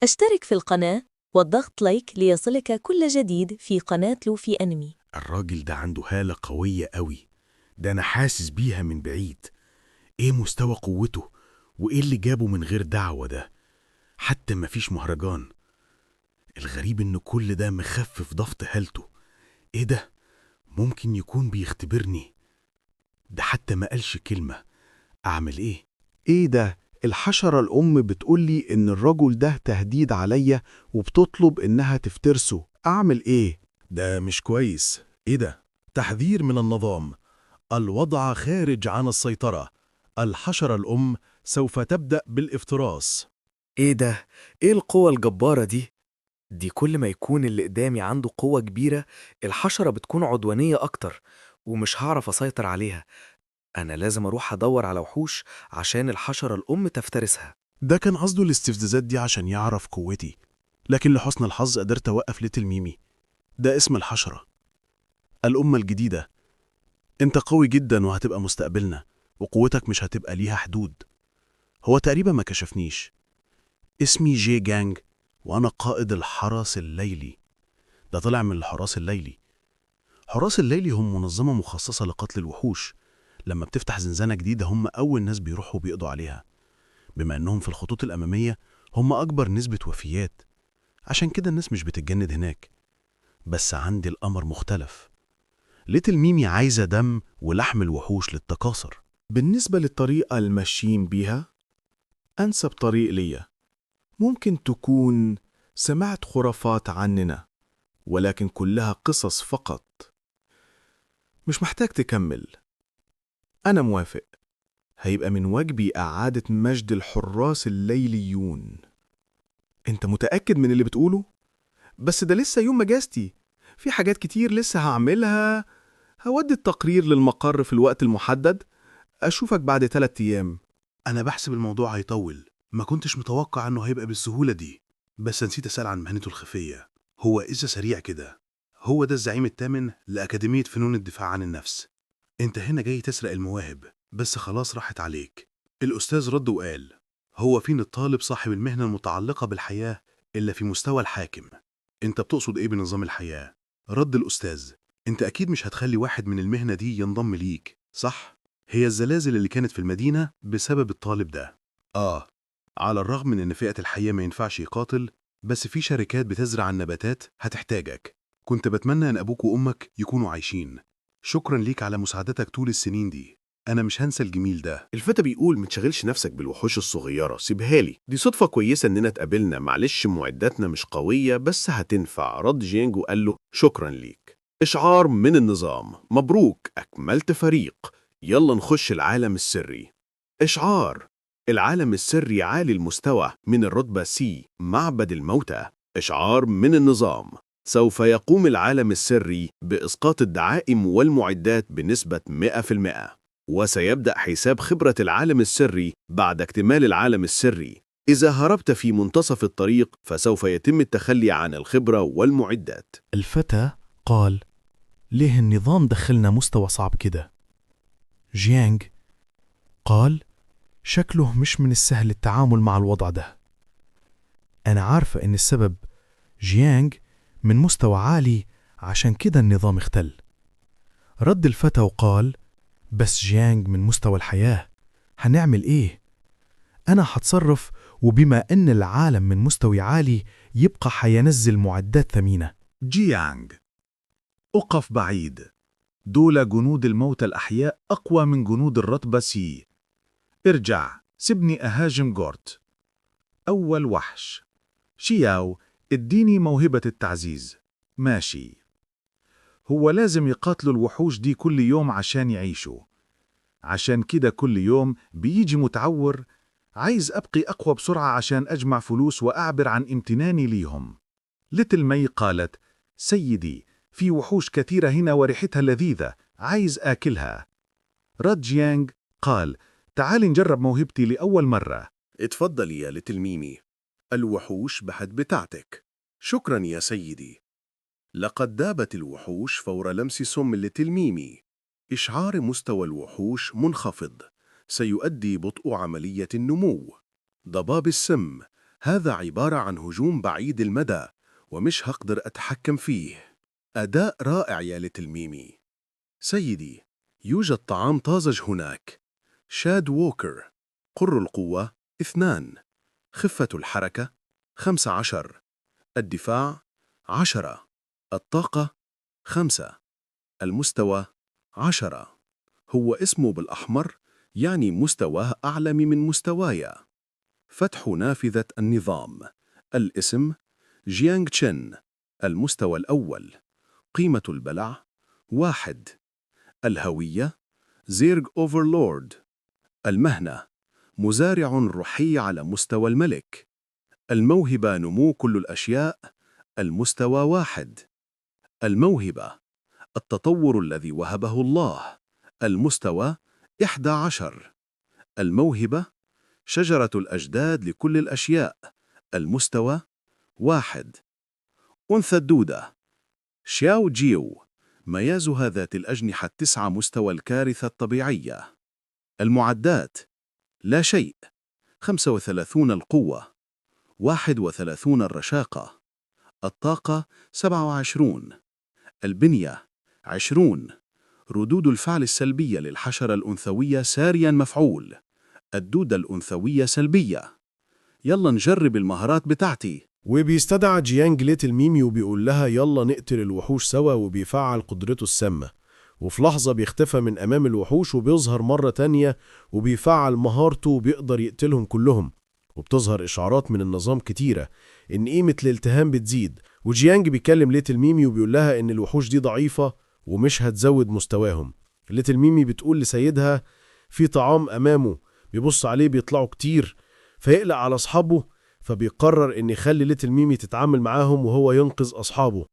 اشترك في القناة والضغط like ليصلك كل جديد في قناة لوفي أنمي. الراجل ده عنده هالة قوية قوي، ده أنا حاسس بيها من بعيد. إيه مستوى قوته؟ وإيه اللي جابه من غير دعوة ده؟ حتى مفيش مهرجان. الغريب إن كل ده مخفف ضغط هالته. إيه ده؟ ممكن يكون بيختبرني. ده حتى ما قالش كلمة. أعمل إيه؟ إيه ده؟ الحشرة الأم بتقولي إن الرجل ده تهديد عليا وبتطلب إنها تفترسه، أعمل إيه؟ ده مش كويس. إيه ده؟ تحذير من النظام، الوضع خارج عن السيطرة. الحشرة الأم سوف تبدأ بالافتراس. إيه ده؟ إيه القوة الجبارة دي؟ دي كل ما يكون اللي قدامي عنده قوة كبيرة، الحشرة بتكون عدوانية أكتر ومش هعرف أسيطر عليها. أنا لازم أروح أدور على وحوش عشان الحشرة الأم تفترسها. ده كان قصده الاستفزازات دي عشان يعرف قوتي، لكن لحسن الحظ قدرت أوقف ليتل ميمي. ده اسم الحشرة الأمة الجديدة. انت قوي جدا وهتبقى مستقبلنا، وقوتك مش هتبقى ليها حدود. هو تقريبا ما كشفنيش. اسمي جي جانج وأنا قائد الحرس الليلي. ده طلع من الحراس الليلي. حراس الليلي هم منظمة مخصصة لقتل الوحوش. لما بتفتح زنزانة جديدة هم أول ناس بيروحوا بيقضوا عليها. بما أنهم في الخطوط الأمامية هم أكبر نسبة وفيات، عشان كده الناس مش بتتجند هناك. بس عندي الأمر مختلف. ليتل ميمي عايزة دم ولحم الوحوش للتكاثر. بالنسبة للطريقة الماشيين بيها، أنسب طريق ليا. ممكن تكون سمعت خرافات عننا، ولكن كلها قصص فقط. مش محتاج تكمل، أنا موافق. هيبقى من واجبي إعادة مجد الحراس الليليون. أنت متأكد من اللي بتقوله؟ بس ده لسه يوم مجازتي، في حاجات كتير لسه هعملها. هودي التقرير للمقر في الوقت المحدد. أشوفك بعد 3 أيام. أنا بحسب الموضوع هيطول، ما كنتش متوقع إنه هيبقى بالسهولة دي. بس نسيت أسأل عن مهنته الخفية. هو إذا سريع كده، هو ده الزعيم الثامن لأكاديمية فنون الدفاع عن النفس. أنت هنا جاي تسرق المواهب، بس خلاص راحت عليك. الأستاذ رد وقال: هو فين الطالب صاحب المهنة المتعلقة بالحياة إلا في مستوى الحاكم؟ أنت بتقصد إيه بنظام الحياة؟ رد الأستاذ: أنت أكيد مش هتخلي واحد من المهنة دي ينضم ليك، صح؟ هي الزلازل اللي كانت في المدينة بسبب الطالب ده. آه، على الرغم من إن فئة الحياة ما ينفعش يقاتل، بس في شركات بتزرع النباتات هتحتاجك. كنت بتمنى إن أبوك وأمك يكونوا عايشين. شكرا ليك على مساعدتك طول السنين دي، أنا مش هنسى الجميل ده. الفتى بيقول متشغلش نفسك بالوحوش الصغيرة، سيبها لي، دي صدفة كويسة إننا اتقابلنا، معلش معداتنا مش قوية بس هتنفع. رد جيانج وقال له شكرا ليك. إشعار من النظام: مبروك، أكملت فريق، يلا نخش العالم السري. إشعار: العالم السري عالي المستوى من الرتبة C، معبد الموتى. إشعار من النظام: سوف يقوم العالم السري بإسقاط الدعائم والمعدات بنسبة 100%، وسيبدأ حساب خبرة العالم السري بعد اكتمال العالم السري. إذا هربت في منتصف الطريق فسوف يتم التخلي عن الخبرة والمعدات. الفتى قال: ليه النظام دخلنا مستوى صعب كده؟ جيانج قال: شكله مش من السهل التعامل مع الوضع ده. أنا عارفة إن السبب جيانج من مستوى عالي، عشان كده النظام اختل. رد الفتى وقال: بس جيانج من مستوى الحياة، هنعمل إيه؟ أنا هتصرف، وبما إن العالم من مستوى عالي يبقى هينزل معدات ثمينة. جيانج: أقف بعيد، دول جنود الموتى الأحياء أقوى من جنود الرتبة C. ارجع، سيبني أهاجم جورت. أول وحش. شياو، اديني موهبة التعزيز. ماشي. هو لازم يقاتلوا الوحوش دي كل يوم عشان يعيشوا، عشان كده كل يوم بيجي متعور. عايز أبقي أقوى بسرعة عشان أجمع فلوس وأعبر عن امتناني ليهم. ليتل مي قالت: سيدي، في وحوش كثيرة هنا وريحتها لذيذة، عايز آكلها. رد جيانج قال: تعالي نجرب موهبتي لأول مرة. اتفضلي يا ليتل ميمي، الوحوش بحد بتاعتك. شكرا يا سيدي. لقد دابت الوحوش فور لمس سم ليتل ميمي. إشعار مستوى الوحوش منخفض، سيؤدي بطء عملية النمو. ضباب السم، هذا عبارة عن هجوم بعيد المدى ومش هقدر أتحكم فيه. أداء رائع يا ليتل ميمي. سيدي، يوجد طعام طازج هناك. شاد ووكر، قر القوة 2، خفة الحركة 15، الدفاع 10، الطاقة 5، المستوى 10. هو اسمه بالأحمر، يعني مستواه أعلى من مستوايا. فتح نافذة النظام. الاسم جيانغ تشن، المستوى الأول، قيمة البلع 1، الهوية زيرج أوفرلورد، المهنة مزارع روحي على مستوى الملك، الموهبة نمو كل الأشياء، المستوى 1، الموهبة التطور الذي وهبه الله، المستوى 11، الموهبة شجرة الأجداد لكل الأشياء، المستوى 1. أنثى الدودة شياو جيو، ميازها ذات الأجنحة 9، مستوى الكارثة الطبيعية. المعدات لا شيء، 35 القوة، 31 الرشاقة، الطاقة 27، البنية 20، ردود الفعل السلبية للحشرة الأنثوية ساريا مفعول، الدودة الأنثوية سلبية. يلا نجرب المهارات بتاعتي. وبيستدعى جيانج ليتل ميمي وبيقول لها يلا نقتل الوحوش سوا، وبيفعل قدرته السامة، وفي لحظة بيختفى من أمام الوحوش وبيظهر مرة تانية وبيفعل مهارته وبيقدر يقتلهم كلهم. وبتظهر إشعارات من النظام كتيرة إن قيمة الالتهام بتزيد، وجيانج بيكلم ليتل ميمي وبيقول لها إن الوحوش دي ضعيفة ومش هتزود مستواهم. ليتل ميمي بتقول لسيدها في طعام أمامه، بيبص عليه بيطلعوا كتير، فيقلق على أصحابه، فبيقرر إن يخلي ليتل ميمي تتعامل معاهم وهو ينقذ أصحابه.